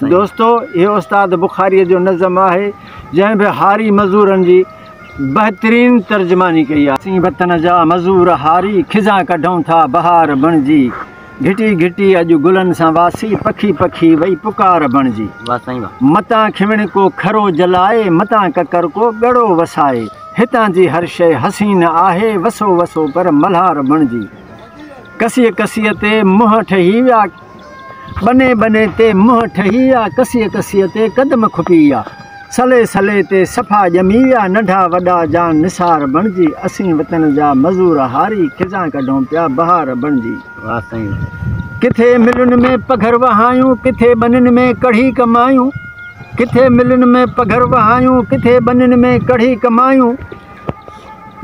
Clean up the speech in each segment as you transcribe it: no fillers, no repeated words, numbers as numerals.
دوستو هي استاد بخاريء جو نظم آهي جنهن به هاري مزورن جي بهترين ترجماني ڪئي آهي. اسين وطن جا مزور هاري خزان ڪڍون ٿا بهار بڻجي گهٽي گهٽي اڄ گلن سان واسي پکي پکي وئي پڪار بڻجي متان کيوڻ ڪو کرو جلائي متان ڪڪر ڪو ڳڙو وسائي هتان جي هر شيء حسين آهي وسو وسو پر ملهار بڻجي ڪسيء ڪسيء تي منهن ٺهي ويا. ٻني ٻني تي منهن ٺهي ويا، ڪسيء ڪسيء تي قدم کپي ويا، سلي سلي تي صفا ڄمي ويا، ننڍا وڏا جان نثار بڻجي، اسين وطن جا مزور هاري، خزان ڪڍون پيا بهار بڻجي. ڪٿي ملن ۾ پگهر وهايون، ڪٿي ٻنين ۾ ڪڙهي ڪمايون، ڪٿي ملن ۾ پگهر وهايون، ڪٿي ٻنين ۾ ڪڙهي ڪمايون.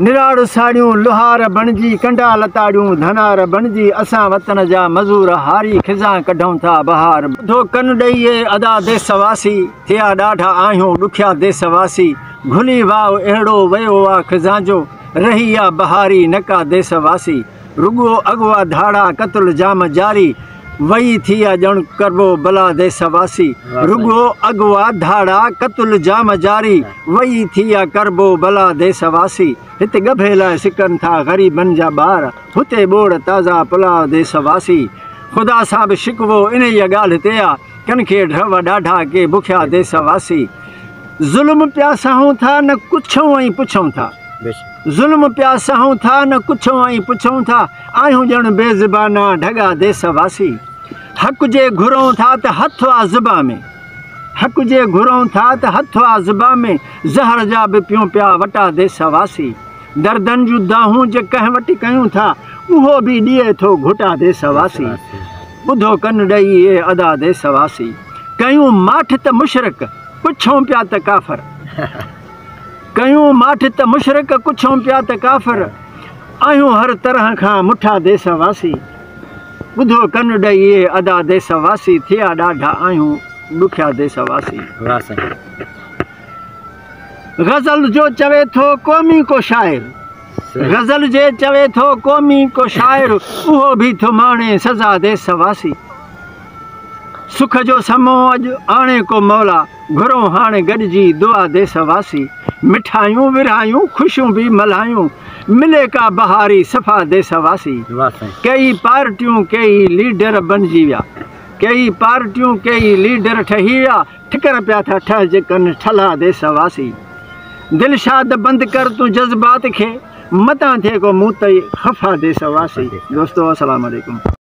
نراڙ ساڙيون لوهار بڻجي، ڪنڊا لتاڙيون ڌنار بڻجي، اسان وطن جا مزور هاري، خزان ڪڍون ٿا بهار. ٻڌو ڪن ڏئي اي ادا ديس واسي، ٿيا ڏاڍا آهيون ڏکيا ديس واسي، گهلي واء اهڙو ويو آ خزان جو، رهي آ بهاري نه ڪا ديس واسي، رڳو اغوا ڌاڙا قتل جام جاري، وئي ٿي آ ڄڻ ڪربو بلا ديس واسي، رڳو اغوا ڌاڙا قتل جام جاري، وئي ٿي آ ڪربو بلا ديس واسي، هت ڳڀي لاء سڪن ٿا غريبن جا ٻار، هتي ٻوڙ تازا پلاء ديس واسي، خدا سان به شڪوو انهيء ڳالهه تي آ، ڪن کي ڍؤ ڏاڍا ڪي بکيا ديس واسي، ظلم پيا سهون ٿا نه ڪڇون ۽ پڇون ٿا. ظلم پيا سهون ٿا نه ڪڇون ۽ پڇون ٿا، آهيون ڄڻ بي زبانا ڍڳا ديس واسي. حق جي گهرون ٿا ته هٿ آ زبان ۾، حق جي گهرون ٿا ته هٿ آ زبان ۾، زهر جا به پيون پيا وٽا ديس واسي. دردن جون دانهون جي ڪنهن وٽ ڪيون ٿا، اهو به ڏئي ٿو گهٽا ديس واسي. ٻڌو ڪن ڏئي اي ادا ديس واسي. ڪيون ماٺ ته مشرڪ، ڪڇون پيا ته ڪافر. ڪيون ماٺ ته مشرڪ، ڪڇون پيا ته ڪافر، آهيون هر طرح کان مٺا ديس واسي. ٻڌو ڪن ڏئي اي ادا ديس واسي، ٿيا ڏاڍا آهيون ڏکيا ديس واسي. غزل جو چوي ٿو قومي ڪو شاعر، غزل جي چوي ٿو قومي ڪو شاعر، اهو به ٿو ماڻي سزا ديس واسي. سک جو سمو اڄ آڻي ڪو مولا، گهرون هاڻ گڏجي دعا ديس واسي. مٺايون ورهايون خوشيون به ملهايون، ملي ڪا بهاري صفا ديس واسي. ڪيئي پارٽيون ڪيئي ليڊر بنجي ويا، ڪيئي پارٽيون ڪيئي ليڊر ٺهي ويا، ٺڪر پيا ٿا ٺهج ڪن ٺلها ديس واسي. دلشاد بند ڪر تون جذبات کي، متان ٿئي ڪو مون تي خفا ديس واسي. دوستو السلام عليڪم.